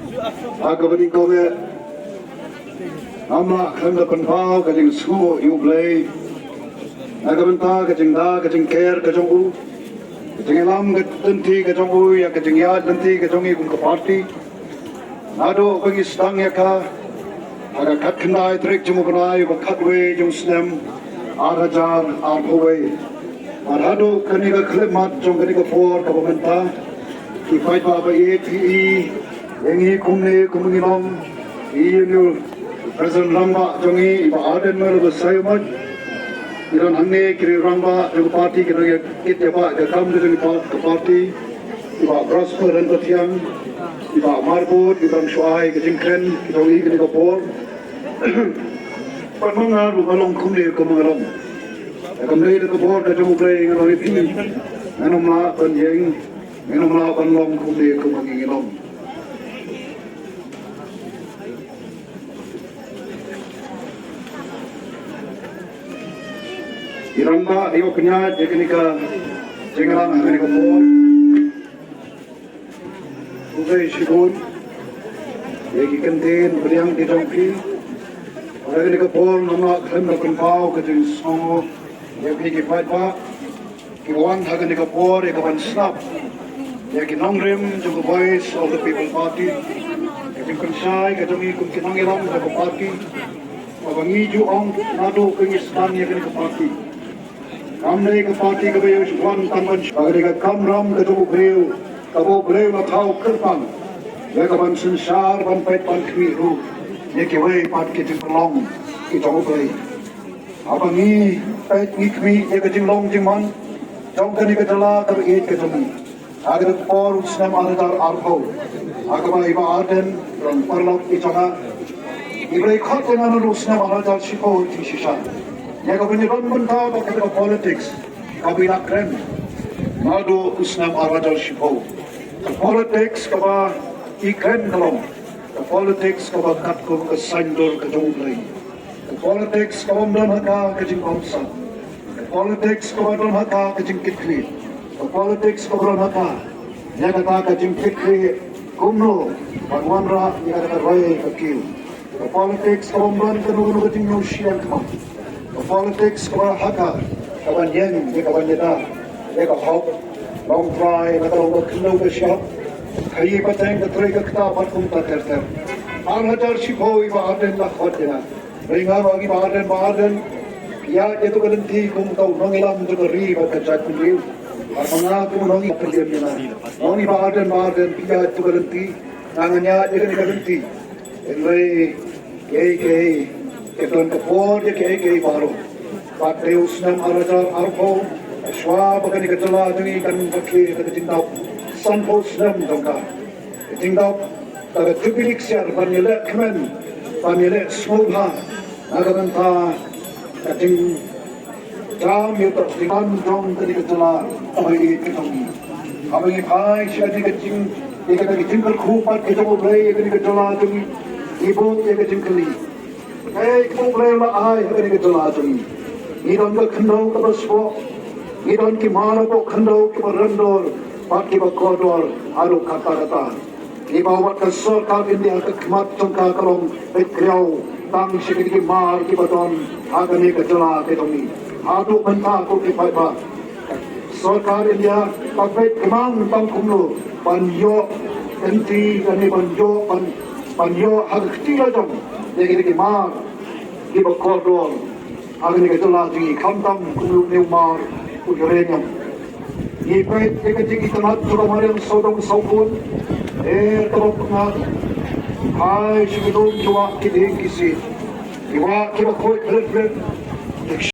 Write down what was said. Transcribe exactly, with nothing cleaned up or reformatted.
Ha kaba nyngkong eh, ngam lah khlem da pynpaw ka jingsngew ïa U Blei na ka bynta ka jingda ka jingker ka jong u, ka jingïalam ka lynti ka jong u ïa ka jingïaid lynti ka jong ngi kum ka party. Naduh ba ngi sdang ïa ka ha ka khatkhyndai tarik jong u bnai ba khatwei jong u snem ar hajar arphew wei. Bad haduh kane ka khyllipmat jong kane ka por kaba mynta, ki paidbah ba ïeit ki i ïa ngi kumne kum ngi long, i ïa u President rangbah jong ngi i Bah Ardent Miller Basaiawmoit. Ki don hangne ki riew rangbah jong ka party, ki nongïakit ïabah ka kam ka jong ka party, i Bah Prosper Ryntathiang, i Bah Marbud, i Bah Shuai, ka jingkren ki jong i kane ka por. Bad ma nga ruh nga long kumne kumba nga long. Ïa kam dei da ka bor ka jong U Blei, nga long ïa phi. Ngan ym lah ban ïeng, ngan ym lah ban long kumne kumba ngi long. I rangbah ïoh pynïaid ïa kane ka jingïalang ha kane ka por. Khublei shibun ïa ki kyntien pdiang ki jong phi. Ha kane ka por ngam lah khlem da pynpaw ka jingsngew ïa phi ki paidbah kiba wan ha kane ka por ïa ka ban sngap ïa ki nongrim jong ka Voice of the People Party, ka jingpynshai ka jong ngi kum ki nongïalam jong ka party. Kaba ngi ju ong naduh ba ngi sdang ïa kane ka party, kam dei ka party kaba ïa wan tang ban shah. Ka dei ka kamram ka jong u briew kaba u briew la thaw kyrpang ïa ka ban synshar, ban peit, ban khmih ruh ïa kiwei pat ki jingpynlong ki jong u briew. Haba ngi peit ngi khmih ïa ka jinglong jingman jong kane ka jylla kaba ïeit ka jong ngi ha kane ka por u snem ar hajar arphew, ha kaba i Bah Ardent u long paralok i jong nga. I Blei khot ïa nga naduh u snem ar hajar shiphew jingshisha ïa kaba ngi don bynta bad kata ka politics kaba i la kren naduh u snem ar hajar shiphew. Ka politics kaba i kren ka long ka politics kaba katkum ka saiñdur ka jong U Blei. Ka politics kaba ym don ha ka ka jingbamsap. Ka politics kaba don ha ka ka jingkitkhlieh. Ka politics kaba don ha ka ïa kata ka jingkitkhlieh kumno ban wanrah ïa kata ka roi ka kiew. Ka politics kaba ym don kano kano ka jingñiewshiang khmat. Ka politics kaba ha ka ka ban ïeng ïa ka ban ïada ïa ka hok, long trai na ka long ka khyndew ka shyiap, ka ïing pateng ka trei ka ktah bad kumta ter ter. Ar hajar shiphew i Bah Ardent la khot ïa nga. Hynrei nga ruh ngi Bah Ardent, Bah Ardent, phi ïaid ïa tu ka lynti kum uta u nongïalam jong ka ri bad ka jaitbynriew. Bad ma nga kum u nongïalam pyndiam ïa nga. Ngi Bah Ardent, Bah Ardent, phi ïaid ïa tu ka lynti. Nga ngan ïaid ïa kane ka lynti. Hynrei kiei kiei ki don ka por ïa kiei kiei baroh. Bad dei u snem ar hajar arphew, shuwa ba kane ka jylla jong ngi kan ym pat khie da ka jingdap sanphew snem jong ka. Ka jingdap da ka Jubilee Ksiar ban ïaleh kmen, ban ïaleh sngewbha na ka bynta ka jingjam ïa ka jingman jong kane ka jylla kaba ïeit ka jong ngi. Haba ngi phai sha kane ka jing, ïa kata ka jingkyrkhu pat ka jong U Blei ïa kane ka jylla jong ngi, ngi buh ïa ka jingkylli. Kaei kaba U Blei u la ai ha kane ka jylla jong ngi? Ngi don ka khyndew kaba sboh, ngi don ki mar hapoh khyndew kiba rem dor bad kiba kordor haduh katta katta. Kiba wat ka sorkar India ka khmat jong ka ka long beit kriaw tang sha kine ki mar kiba don ha kane ka jylla ka jong ngi. Haduh mynta ko ki paidbah, sorkar India ka peit kmang tang kumno ban ïoh lynti, kane ban ïoh ban, ban ïoh ha ka kti la jong ïa kine ki mar kiba kordor ha kane ka jylla jong ngi, khamtam kumno une u mar u uranium. Ngi peit ïa ka jingitynnad jong ka mariang sawdong sawkun, eh, kaba pyngngad. Hai sha ki lum ki wah ki dieng ki siej, ki wah kiba khuid bret bret.